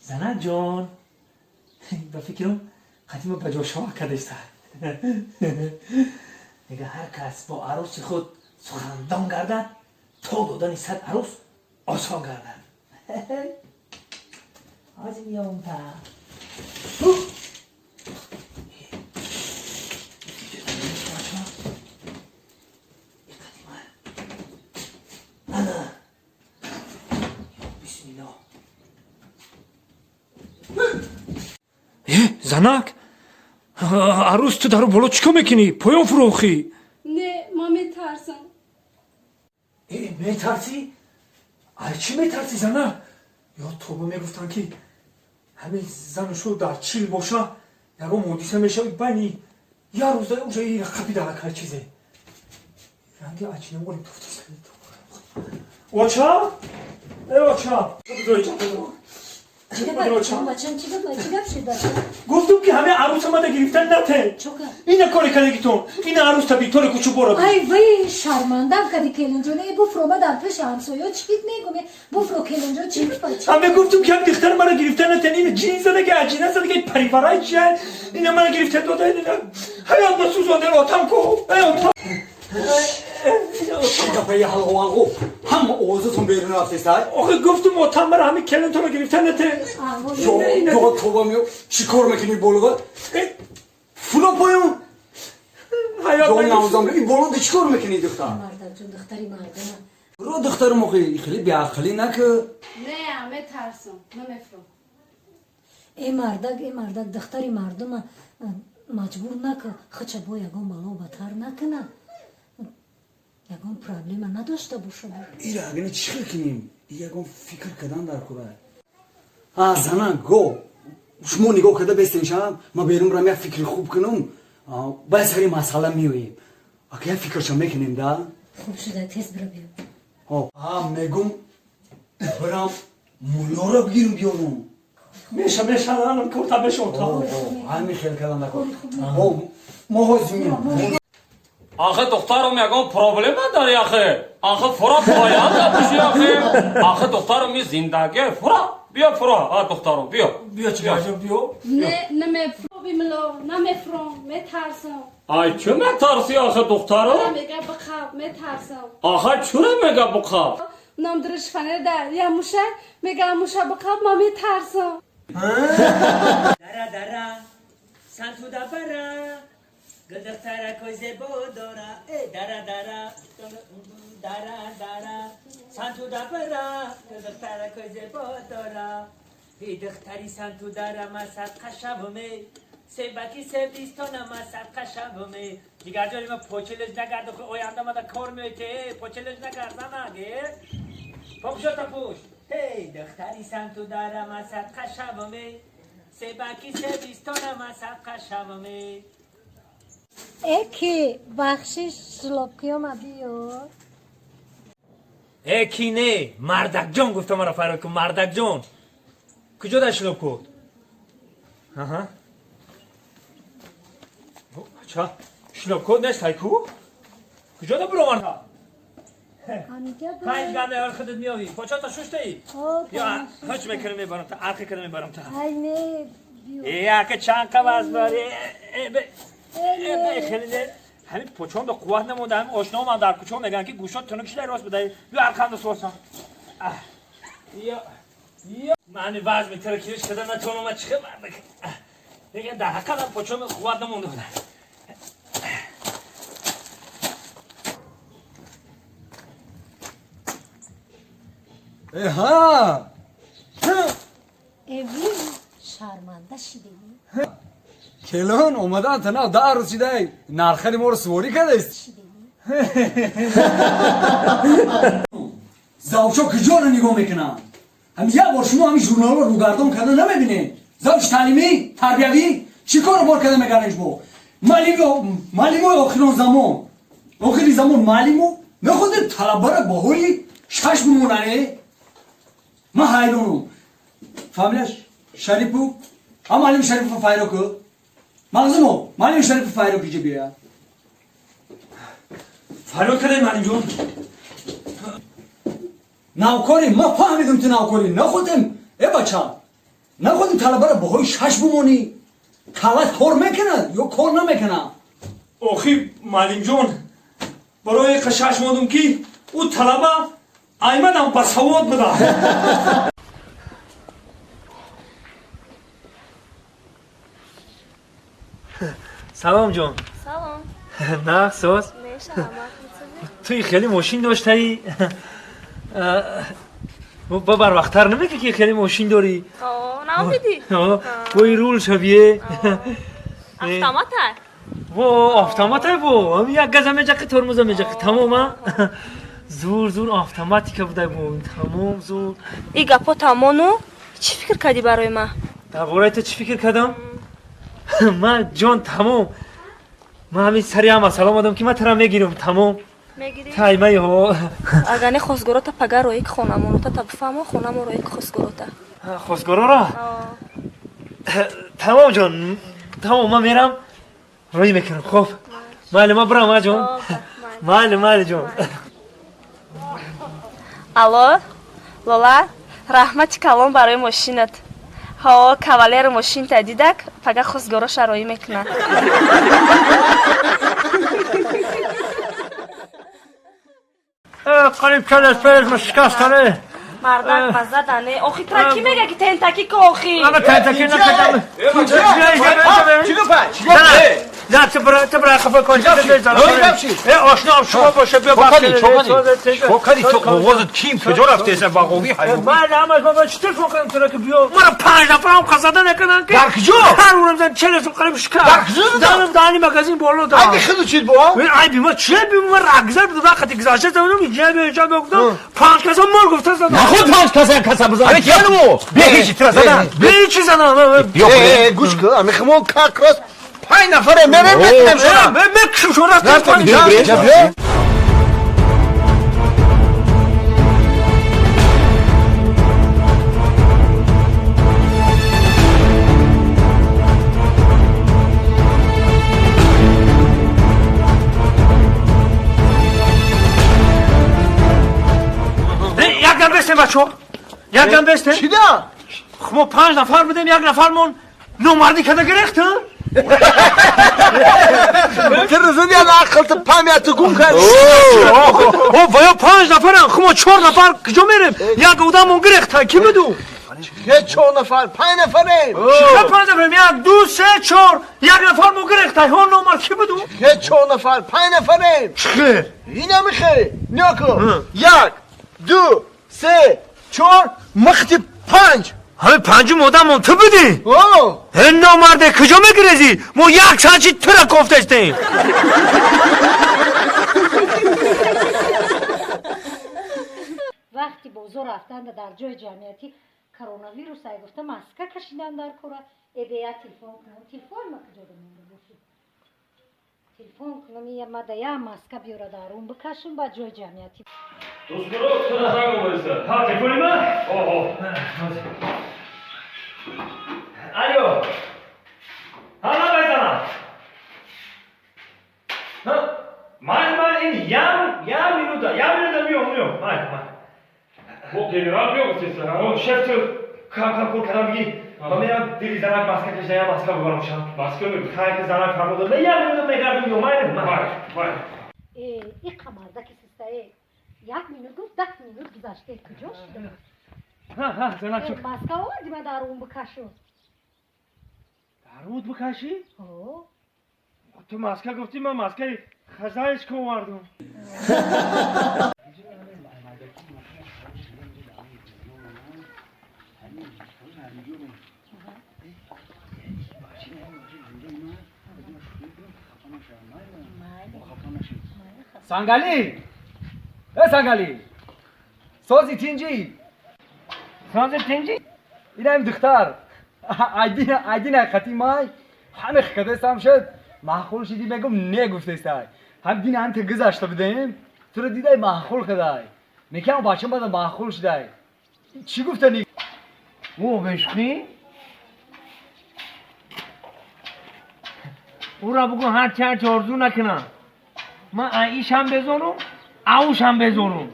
Занак ҷон, ба фикрам қадима ба ҷо шава кардеста. Мега, ҳар кас бо арӯси худ сухандон гардад, то додани 100 арӯс осон гардад. Ҳозир меём та. Ана. Бисмиллоҳ. Э, занак, арӯс, ту дару боло чӣ кор мекунӣ? Поён фурӯхӣ. Не, ман метарсам. Э, метарсӣ? Ай чӣ метарсӣ, занак? Ё тобо, мегуфтанд, ки ҳамин зану шу дар чил боша, ягон ҳодиса мешавад, байни як рӯза уже рақаби даракай чизе ранги ачинамолим. Оча, э, оча! Бачам, чӣ гап, чӣ гап шуд, бачам? Гуфтум, ки ҳамин арӯса мада гирифтан нате. Чо гап? Ина кори кардагитон, ина арӯс табитори кучу бора. Ай вай, шармандам кади, келинҷон. Э, буфро, ма дар пеши ҳамсоё чӣ мегум? Буфро, келинҷон, чӣ буд, бачам? Ҳаме гуфтум, ки ҳам духтар мара гирифтан натен. Ина ҷин задаги, аҷина задаги, париварай чия, ина мара гирифта дода, ина ҳаёт ба сӯзонде. Отам ку, эй отам! Гапаи ҳалғу ҳама овозатон берун рафтеста. Охи, гуфтум, отам, мара ҳами келинтонро гирифтан натен. Ё тоба, меё, чӣ кор мекунӣ болова? Фуро поён. Ҳаёт. Ҷон навзам, ин болода чӣ кор мекунӣ, духтар? Мардакҷон, духтари мардума. Фуро, духтарам, охи, хеле беақлӣ наку. Не, метарсам, намефурам. Э, мардак, э, мардак, духтари мардума маҷбур нака, хача бо ягон бало батар накуна, ягон проблема надошта боша. Ира агани чӣ хел кунем? Ягон фикр кардан дар кора. А зана го, шумо нигоҳ карда бестен, ма берун рам, як фикри хуб кунам, баъд сари масъала меоем. Ака, як фикраша мекунем да. Хуб шуда, тез бира биё. А мегум, бирам муллоро бигирам, биёрам. Меша, меша, анам корта меша, отам. Ҳами хел кардан дар кор. Мо ҳозир меем. Ахы, духтарым, ягон проблема дари, ахы? Ахы, фура поян напуши, ахы. Ахы, духтарым, и зиндаги, фура. Биё, фура, а духтарым, биё. Биё, чигарҷон, биё. Не, намефурам, бимило, намефурам, метарсам. Ай, чӣ метарси, ахы, духтарым? Мега, бихаб, метарсам. Ахы, чура мега бухаб? Ном дуриш фанеда, я мушак, мега, муша бихаб, ма метарсам. Дара, дара, сантуда бара, гулдухтаракои зебо дора. Э, дара, дара, дара, дара, сантуда бара, гулдухтаракои зебо дора. И духтари сантудара ма садқа шавуме, себаки себистона ма садқа шавуме. Дигарҷони ма почележ нагард, оянда мада кор меоите, почележ нагард, занак, э, попшота пӯш. Эй, духтари сантудара ма садқа шавуме, себаки себистона ма садқа шавуме. Эки, бахшиш, шлопкиёма биёр. Э, ки не, мардакҷон гуфта мара фарёд кун. Мардакҷон, куҷо дар шлопкот? Аҳа, ча шлопкот нест, ай ку, куҷо да буроварда? Панҷ ганда ёр худат меёвӣ. Почата шуштаӣ ё ҳоч мекунам, мебарам та, арқи кардам, мебарам та. Ай, не, биё. Э, ака, чанд қаваз бари? Хеле не, ҳамин почон ба қувват намонда. Ҳамин ошноамам дар кӯчо мегӯянд, ки гӯшот тунук шидай, рост бидай, бё арқанда суосам. Ё, ё, мани вазми тара кириш када натонам, чихе мардак. Лекин дар ҳақиқат почоми қувват намонда буда. Ҳа. Эви, шарманда шидем. Келон омадан тана 10 рӯз шидай, нархари моро суворӣ кардааст. Шидем. Завчо куҷоро нигоҳ мекунанд? Ҳами як бор шумо ҳамин журналро рӯгардон карда намебинед. Завч таълимӣ, тарбиявӣ чӣ корро бор карда мекардем шумо? Маълимои охирон замон, охири замон маълиму мехоҳед талабара баҳои шаш бимонане. Ман ҳайронам. Фамилияш Шарипу, а маълими Шарипу файро ку, мағзумо, маълими Шарипу файро ки ҷа бия. Фарёд кардем, маълимҷон. Навкорӣ, ма фаҳмидум, ту навкорӣ нахудем. Э, бача. Нахоҳем талабаро баҳои шаш бимонӣ. Каллат кор мекунад ё кор намекунад? Охи, муаллимҷон, барои қашаш мондум, ки ӯ талаба аймадам басавод буда. Салом, ҷон. Салом. Нағз, соз? Туи хеле мошин доштаӣ. Ба барвақттар намегӣ, ки хеле мошин дорӣ? Наомидӣ? Бои рул шавие. Автомата? Во, автомата, бо як газа меҷақи, тормоза меҷақи, тамома. Зур, зур автоматика будай, бо тамом, зур. И гапо тамону, чӣ фикр кардӣ барои ман? Дар бораи ту чӣ фикр кардам ман, ҷон? Тамом, ман ҳамин сари ҳам масъала омадам, ки ман тара мегирам, тамом. Мегирӣ? Таймаи ҳо. Агар не, хостгорота пага роӣ ки хонамонота, та бифаҳмо, хонамо роӣ ки хостгорота. Хостгороро? Тамом, ҷон, тамом, ман мерам, роӣ мекунам. Хоб, майли, ман бирам, а, ҷон? Майли, майли, ҷон. Алло, Лола, раҳмати калон барои мошинат. Ҳо, кавалери мошинта дидак, пага хостгороша роӣ мекунад. Қариб калес пелес шикастане. Мардак, ба задане. Охи, тра кӣ мега, ки тентаки ко, охи? Ама тентаки накардам. نه، تو برای خفه کن. اشنا شما باشه، بیا. چیکار کردی تو؟ قوازت کیم کجا رفته؟ اصلا باقوی حیوان. من همش بابا، چی تلفن کردم تو که بیا، مرا پنج نفرم قصده نکردن که. در کجا؟ هر اونم زن 40 سال قریب شکر. در کجا؟ دارم دانی مگازین بالا دارم. عیب خودو چید با؟ عیب ما چه بی ما رگزر بود وقتی گذشته زدم اینجا به اینجا گفتم پنج کسا مال گفته زدم. نخود پنج کسا کسا بزن. آره کیانمو بیا، هیچ تر زدن. به هیچ زدن. بیا گوش کن، امی خمون کاک راست پنج نفره میرم میکنم شما. مکشم شما رفت. بیا. Як дам бестем, бачо, як дам бестем. Чӣ да? Мо панҷ нафар будем, як нафармон номардӣ карда гирехт. Ту зуд я ақлту памяту гум кардӣ. О, ваё панҷ нафарам, мо чор нафар куҷо мерем? Як одамон гирехта, кӣ буду? Чӣ чор нафар? Панҷ нафарем. Чӣ панҷ нафарем? Як, ду, се, чор, як нафар мо гирехта, ҳо, номард кӣ буду? Чӣ чор нафар? Панҷ нафарем. Чӣ? Инамихе ниёко, як, ду, се, чор, махти панҷ. Ҳамин панҷум одамон ту будӣ? Э, номарде, куҷо мегирезӣ? Мо як соат чи тура кофтастем. Вақти бозор рафтанда дар ҷои ҷамъиятӣ коронавирус ай гуфта маска кашидан дар кора. Эбе, я телефон кунам. Телефон ма куҷо монда бошед? Телефон кунам, я мада я маска биёра, дарун бикашам ба ҷои ҷамъиятӣ. Дӯстгоро, тура занг омадиса. Ҳа, телефони ма? Оҳо. Алло. Ҳа, ман байзанам. Ман ман ин ям ям минута, ям минута миём, миём. Май, май. Бо генерал биё гуфтеса. О, шеф, ту кам кам кор кардам, биги. Ман мерам, дили занак маска кашида, я маска бибарам шам. Маска меб. Хай, ки занак фармуд дод. Ям минута мегардам, миём. Май, май. Май, май. Э, иқа мардаки систа, э, як минут гуфт, 10 минут гузашта, куҷо шуда? Ҳа, ҳа, занак чӯ. Маска оварди, ма дарун бикашам. Дарун бикашӣ? О. Ту маска гуфтӣ, ман маскаи хозяйка овардум. Сангалӣ, э, Сангалӣ, сози, тинҷӣ? Сози, тинҷӣ. Инаим духтар айдин, айдин ҳақиқати май ҳаме хикадесам шуд, маъқул шиди, мегум не гуфтестай. Ҳам дин ҳам гузашта будем, туро дидай, маъқул кадай, мекам бачам бада маъқул шудай. Чӣ гуфтани? О, бешухӣ, ӯра бугӯ, ҳарчи ҳарчи орзу накунам, ман аишам безорум, аушам безорум.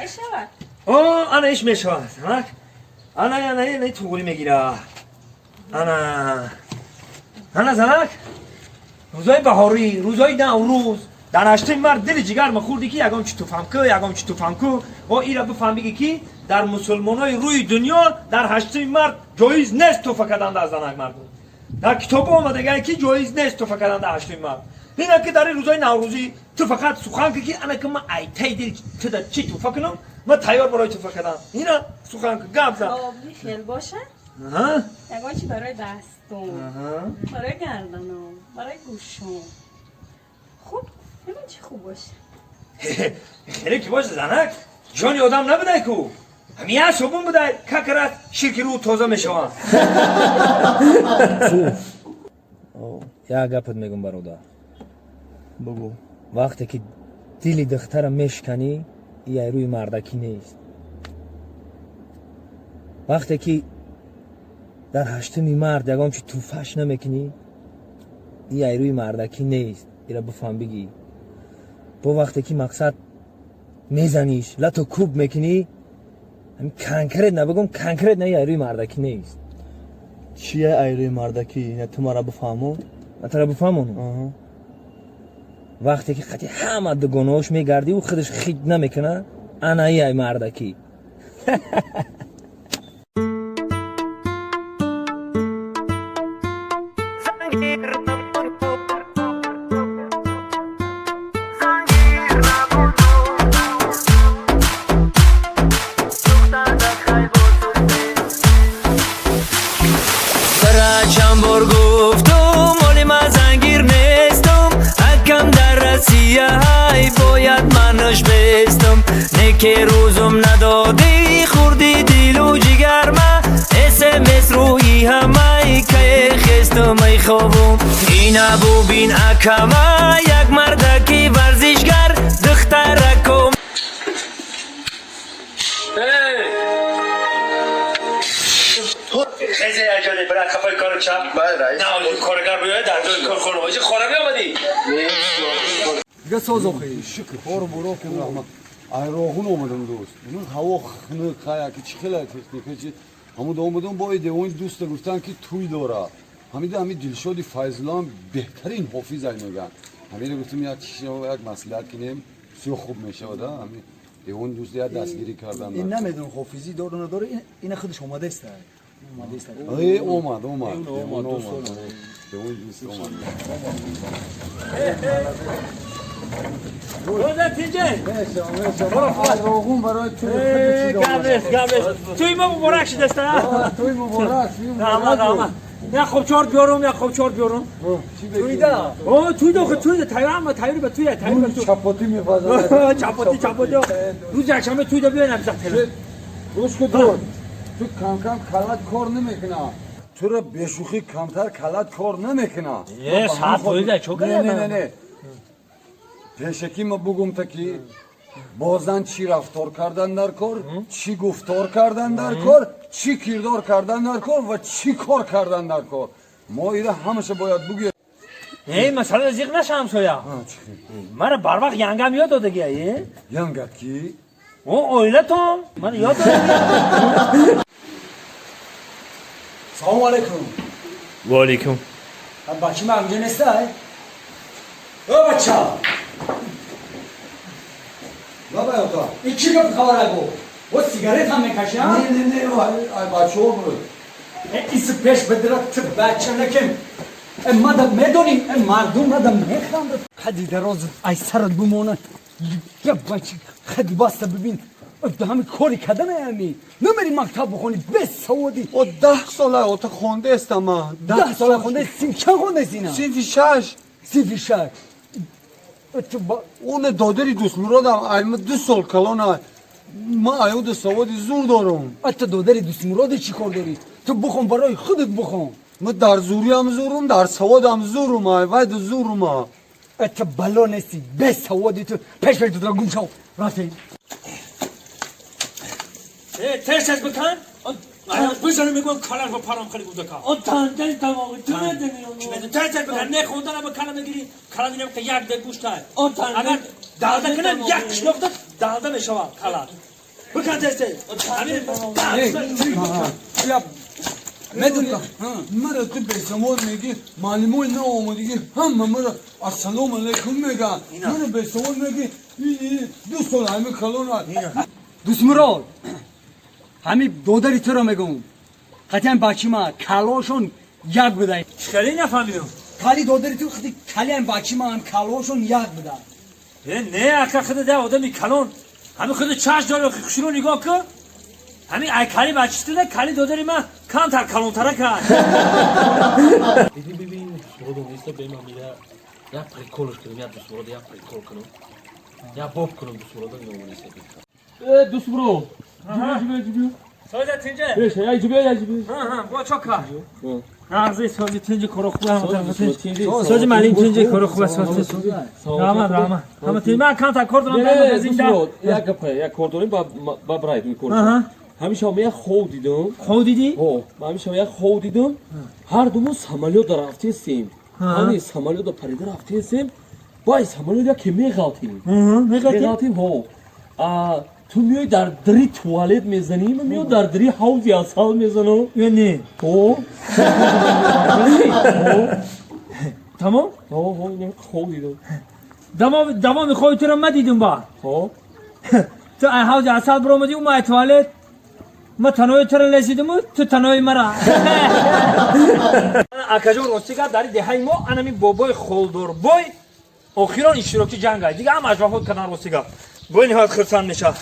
Мешавад? О, ана иш мешавад, занак. Ана, ана, ана, туғри мегира. Ана. Ана, занак. Рӯзои баҳорӣ, рӯзои Наврӯз, дар ҳаштуми март дили ҷигар махӯрдӣ ки ягон чи туфам ку, ягон чи туфам ку. О, ира бифаҳм, биги ки дар мусулмонои рӯи дунё дар ҳаштуми март ҷоиз нест туфа кардан дар занак мардум. Дар китобо омадагае ки ҷоиз нест туфа кардан дар ҳаштуми март. Ина ки дар ин рӯзои наврӯзӣ ту фақат сухан ки ки ана ки ман айтаи дил туда чӣ туфа кунам, ман тайёр барои туфа кардан. Ина сухан ку, гап зан. Хоб, хел боша. Ягон чи барои дастум, барои гарданам, барои гӯшум. Хуб, ягон чи хуб боша. Хеле ки боша, занак, ҷони одам набудай ку. Ҳамин як собун будай, как раз ширки рӯ тоза мешаванд. Як гапат мегум, бародар. Бугӯ. Вақте ки дили духтара мешиканӣ, ай рӯи мардакӣ нест. Вақте ки дар ҳаштуми март ягон чи туфаш намекунӣ, ай рӯи мардакӣ нест. Ира бифаҳм, бигӣ. Бо вақте ки мақсад мезаниш, лату кӯб мекунӣ, ҳамин конкретно бигум, конкретно ай рӯи мардакӣ нест. Чия ай рӯи мардакӣ? Я ту мара бифаҳмон. Ман тара бифаҳмонам. Вақте ки қати ҳама дугонаҳош мегардӣ, ӯ худаш хит намекуна, анаи ай мардакӣ. Чанд бор гуфтум, оли ман зангир нестум, акам дар Россия ҳай, бояд манаш бестум. Неке рӯзум надодӣ, хурди дилу ҷигарма, СМС рӯи ҳамай, кае хестум ай хобум. Ина бубин, акама, як мардаки варзишгар, духтараком. Хезе аҷоне, брат, хафаи кору чап. На, коргар биёяд, дар ҷои корхона боши, хона биёмадӣ? Дига соз охи. Шукр, хору буро кун, раҳмат. Ай роҳун омадам, дӯст. Имрӯз ҳаво хунук, хая ки чӣ хела техника чи. Ҳамун омадам бо девони дӯста, гуфтан ки туй дора. Ҳамида ҳами Дилшоди Файзуллоам беҳтарин ҳофиз ай мегӯянд. Ҳамида гуфтем, як як маслиҳат кинем, бисёр хуб мешавад, ҳами девони дӯст як дастгирӣ кардан. Ин намедонам ҳофизӣ дору надору, ина худаш омадааст. Омадааст. Э, омад, омад. Девон омад. Девони дӯст омад. Рӯза тинҷе? Роғун барои ту. Гап нест, гап нест. Туи мо муборак шудаст, а? Туй муборак. Раҳмат, раҳмат. Як хобчор биёрум, як хобчор биёрум. Туйда. О, туйда, хо туйда, тайёр ама тайёр ба туя, тайёр ба ту. Чапотӣ мепазад. Чапоти, чапоти. Рӯзи якшанбе туйда биёен обязательно. Гӯш кун, дӯст. Ту кам-кам калат кор намекуна. Тура бешӯхӣ камтар калат кор намекуна. Е, саат туйда, чо Не, не, не, не. Пешакӣ ма бугум та ки бозан чӣ рафтор кардан дар кор, чӣ гуфтор кардан дар кор, чӣ кирдор кардан дар кор ва чӣ кор кардан дар кор. Мо ира ҳамаша бояд бугӯем. Э, масъала зиқ наша, ҳамсоя. Мара барвақт янгам ёд додагия, е? Янгат ки? О, оилатон. Мара ёд додагия. Салому алайкум. Ва алайкум. Бачи ма ҳамҷа нестай? О, бача! Баба ята. Ин чӣ гап хабара гу? О, сигарет ҳам мекаши, а? Не, не, не, ай бачаҳо буд. Э, иси пеш бидира, ту бача накем. Э, мада медонӣ, э, мардум мада механдад. Қади дароз ай сарат бимона. Я бачи, хади баста бибин. Ҳами кори кардана ами. Намери мактаб бихонӣ, бесаводӣ. О, 10 сола ота хондаестам ман. 10 сола хондаи, синф чанд хондаи ина? Синфи шаш. Синфи шаш. Ту Оне додари Дӯстмуродам, ай ма 2 сол калона. Ман аюду саводи зур дорум. Ту додари Дӯстмуроди чӣ кор дорӣ? Ту бихон, барои худат бихон. Ман дар зуриам зурум, дар саводам зурум, ай вайду зурума. Ту бало нести, бесаводи ту. Пеш пеш дудра гум шав. Рафтем. Э, тез тез бикан. Бизанем, мегӯям, калаш ба парам хеле гузака. Он тандаи тамоми ту медонӣ. Тез тез бикан, не хондан ба кала мегирӣ, кала динам ки як дек гӯштай. Он тандаи Агар далда кунам, як қишлоқда далда мешавад кала. Бикан тез-тез. Медуни, мара ту бесавод мегӣ, маълимои наомадагӣ ҳама мара ассалому алайкум мегӯянд. Мара бесавод мегӣ, 2 сол ҳами калона. Дӯстмурод, ҳами додари туро мегӯм, қатъиян бачима калошон як буда. Хеле нафаҳмидам. Кали додари ту хати калиам бачима ҳам калошон як буда. Не, ака, худа да одами калон. Ҳами худа чашм дори, хушрӯ нигоҳ кун. Ҳами ай кали бачистуда, кали додари ман камтар калонтара кард. Биби, биби, дусмуродо неста, бема мира як прикол ш кунам, як дусмуродо як прикол кунам, як боб кунам, дусмуродо номониста. Э, дусмурод, ҷибе, ҷибе. Соза тинҷа. Беша, як ҷибе, як ҷибе. Ҳа, бо чо кар? Нағзи, сози, тинҷи, коро хуба ҳама тарафа тинҷ. Тинҷи. Сози, маълим, тинҷи, коро хуба, сози. Раҳмат, раҳмат. Ҳама тинҷ. Ман камтар кор дорам дар магазин да. Дусмурод, як гапа, як кор дорем, ба брайд кор. Ҳамеша ман як хов дидам. Хов дидӣ? Ҳо, ман ҳамеша як хов дидам. Ҳар думон самолёт да рафтесем. Ҳами самолёт да парида рафтесем. Бай самолёт яке меғалтем. Меғалтем, ҳо. Ту миёй дар дари туалет мезанӣ, ман миём дар дари ҳавзи асал мезанам. Ё не? Ҳо. Ҳо. Тамом? Ҳо, ҳо, инам хов дидам. Давоми хови туро ма дидум ба. Ҳо. Ту ай ҳавзи асал биромадӣ, ма ай туалет. Ма танои туро лесидиму, ту танои мара. Акаҷон, рости гап, дар деҳаи мо анами бобои холдорбой охирон иштирокчи ҷанг ай. Дига ҳамааш вафот кардан, рости гап. Бой ниҳоят хурсанд мешавад.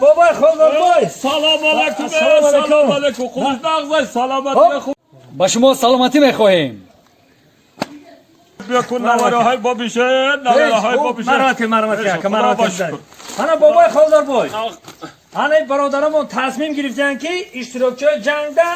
Бобои холдорбой! Салом алайкум, Ассалому алайкум. салом алайкум. Хуб, нағзай, саломатӣ, хуб. Ба шумо саломатӣ мехоҳем. Бикун, навараҳои бобише, навараҳои бобише. Марҳамат, марҳамат, ака, марҳамат. Худо ба шукр. Ана бобои холдорбой. Ана бародарамон тасмим гирифтанд, ки иштирокчиҳои ҷангда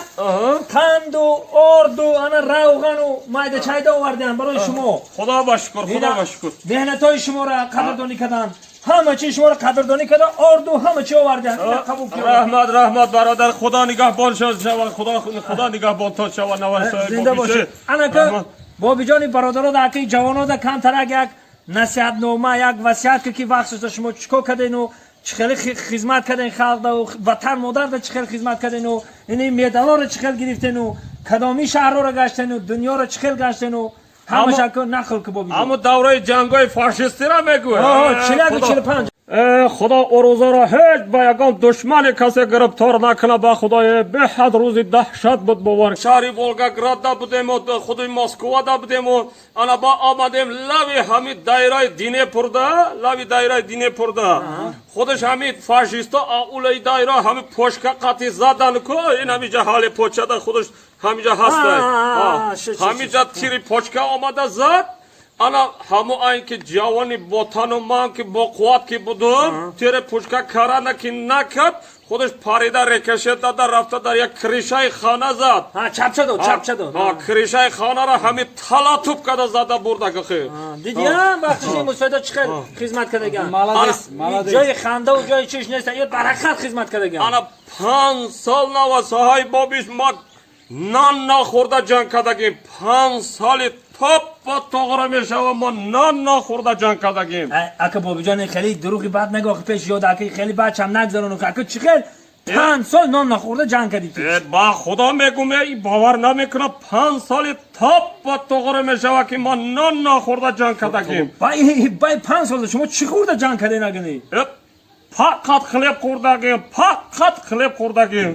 қанду орду, ана равғану майда чайда оварданд барои шумо. Худо ба шукр, худо ба шукр. Меҳнатҳои шуморо қадрдонӣ карданд, ҳама чиз шуморо қадрдонӣ карда, орду ҳама чи оварданд. Ина қабул кунед. Раҳмат, раҳмат, бародар, худо нигаҳбон шава, худо, худо нигаҳбонтон шава, навараҳои Зинда бобише. бошед. Анака бобиҷони, бародаро, аки ҷавонода камтарак як насиҳатнома, як васият ки вақт шумо чӣ кор кардену, чӣ хеле хизмат карден халқда, ватан модарда чӣ хел хизмат кардену, ини медалоро чӣ хел гирифтену, кадоми шаҳрҳоро гаштену, дунёро чӣ хел гаштену, ҳамаша нақл ку, бобиҷон. Ҳамун давраи ҷангҳои фашистиро мегӯй. 41, 45. Худо урӯзаро ҳеҷ ба ягон душмани касе гирифтор накуна, ба худое, беҳад рӯзи даҳшат буд, бовар. Шаҳри Волгоградда будему, худи Москвада будему, ана ба омадем лави ҳами дайраи Днепрда, лави дайраи Днепрда. Худаш ҳами фашисто аулаи дайра ҳами пошка қати задан ку, ин ҳамиҷа ҳали почада худаш ҳамиҷа ҳастай. Ҳамиҷа тири почка омада зад. Ана ҳамо айн ки ҷавони ботану ман ки бо қувват ки будум, тири пушка карана ки накард, худаш парида рикошет дада рафта дар як крыша и хона зад. Чапча дод, чапча дод. Крыша и хонаро ҳами талатуб када зада бурда гахи. Дидӣ, вақтиши мусоида чӣ хел хизмат кардаган. Молодец, молодец. Ҷои хандаву ҷои чиш нест, ё баракат хизмат кардаган. Ана 5 сол навасаҳои бобиш ма нан нахӯрда ҷанг кардагим. 5 соли топпа тоғра мешава, мо нан нахӯрда ҷанг кардагим. Ака бобиҷон, хеле дурӯғи бад нагӯ, пеш ёд ака, хеле бачам нагзарону, ака, чӣ хел 5 сол нон нахӯрда ҷанг кардӣ ту? Ба худо мегум, бовар намекунам, 5 соли топпа тоғра мешава, ки мо нон нахӯрда ҷанг кардагим. Бай 5 сол шумо чӣ хӯрда ҷанг кардед нагунӣ? Фақат хлеб хӯрдагим, фақат хлеб хӯрдагим.